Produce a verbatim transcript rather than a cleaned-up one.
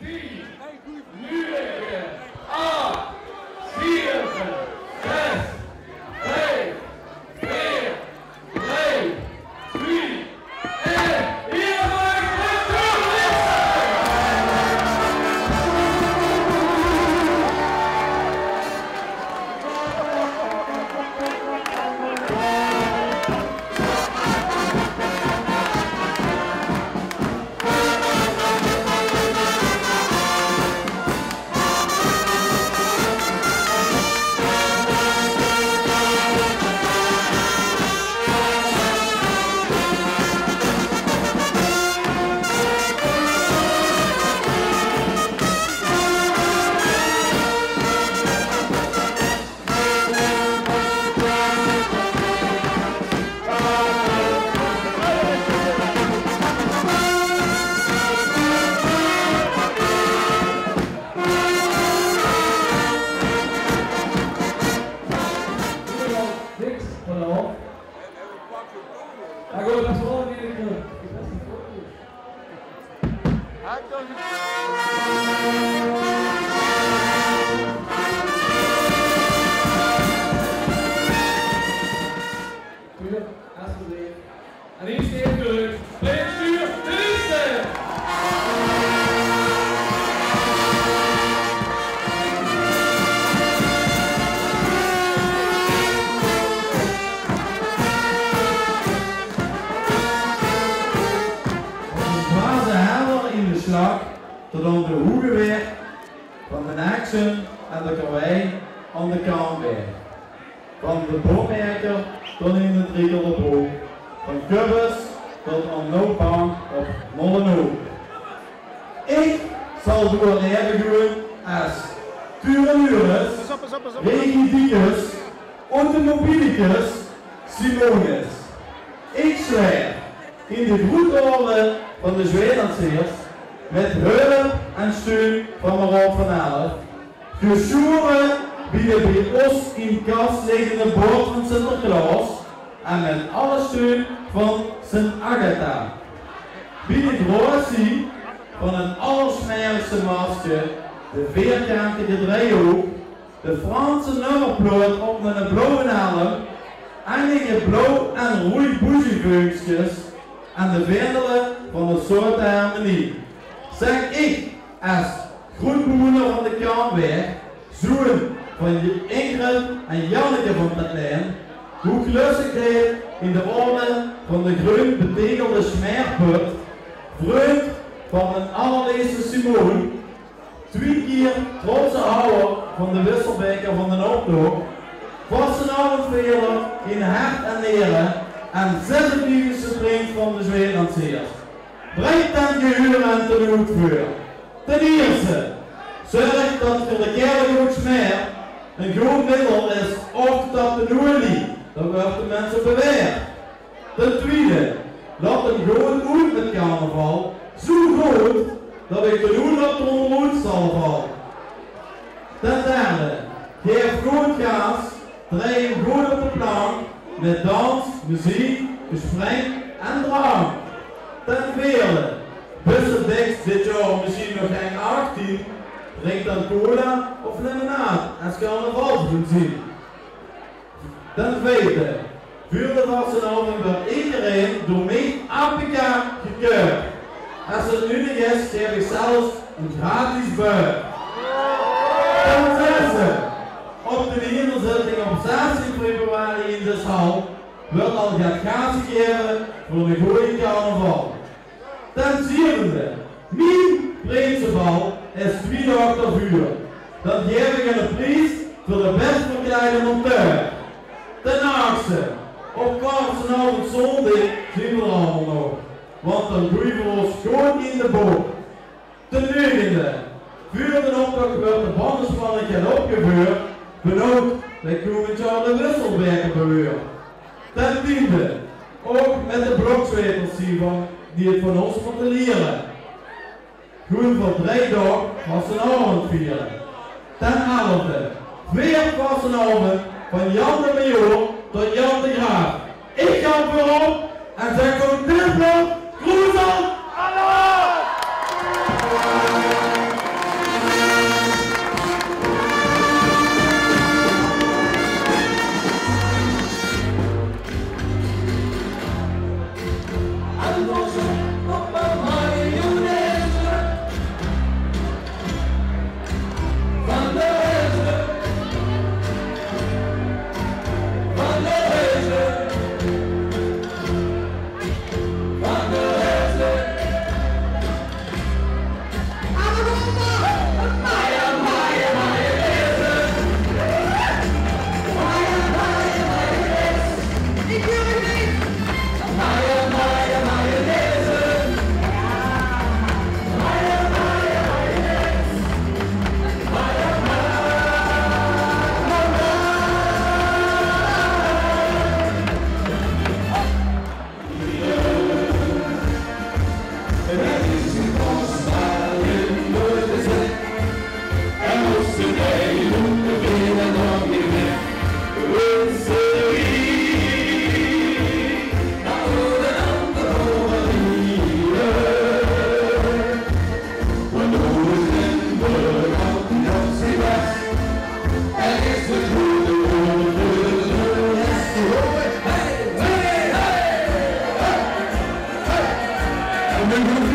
Tien, nege, ach, zeve, zes, vief, veer, drie, twie, ein. Hie is de Niks vanaf. Hie geit 't volgende. Tuur, alsjeblieft. En hie steit veur uch Prins Tuur de Ierste. Van de Blaze Helder in de Slak tot aan de Hoege Weg, van de Neksen en de Karwei aan de Kampberg. Van de Boommerker tot in de Driekelder Boom. Van Kubbes tot aan Noopbank op Molenhoek. Ich zal door 't laeve goon es Tuur en Uris, Regie Diekes, Automobilicus, Simonis. Ich zwaer in de groete orde van de Zweelandseers, mit hulp en steun van m'n Raod van Elf, gesjoere bie de bie ós in kas liggende boord van Sinterklaos en mit alle steun van Sint Agatha, bie de gratie van 't allersmerigste masker, de veerkantige driehook, de Franse nummerplaot op miene blauwe helm, einige blauw en roei boezieveukskes en de vaandele van de Soort Harmonie, zèk ich es groetbewoener van de Kampberg, zoon van Ingrid en Janneke van Patlaen, hoeglöstigheid in de orde van de greun betegelde smerput, vrund van m'n allerleefste Simone, twie kier trotse houwer van de Wisselbeker van d'n optoch, vastelaovendvierder in hart en niere en zesentwintigste prins van de Zweelandseers. Breng dan gehuur en ten oetveur. Ten ierste, zörg dat veur de kerel good smerp ein good middel is of dat de olie, dat weurt tenminste bewaerd. Ten twiede, laot 'm good oet mit carnaval, zoe good dat ich de oet op de oet zal val. Ten derde, gaef good gaas, drej 'm good op de plank, mit dans, meziek, gesprek en drank. Ten veerde, bis se dèks dit jaor mesjien nog gein achtien, drink dan cola of limonaad es carnavalsbenzien. Ten vijfde, veur de vastelaovend weurt ederein door mich A P K gekeurd. Es 't nudig is, gaef ich zelfs ein gratis beurt. Ten zesde, op de wienerzitting op zestien februari in de zaal weurt al get gaas gegaeve veur de gooje carnaval. Ten zevende, mien prinsebal is twie daag d'rveur. Dan gaef ich eine pries veur de bès verkleide monteur. Ten achtste, op vastelaovend zóndig zeen v'r allemaol nog, want dan goeie v'r ós good in de bok. Ten negende, veur d'n optoch weurt de bandespanning get opgeveurd, benoud det ich kómmend jaor de Wisselbeker behuur. Ten tiende, ouch mit de Blokzweeters zien v'r die 't van ós mótte liere. Goon v'r drei daog vastelaovend viere. Ten elfde, veer vastelaovend van Jan de Majoor tot Jan de Graaf. Ich gaon veurop en zèk: van dit blok, Kroezel, alaaf! Een groep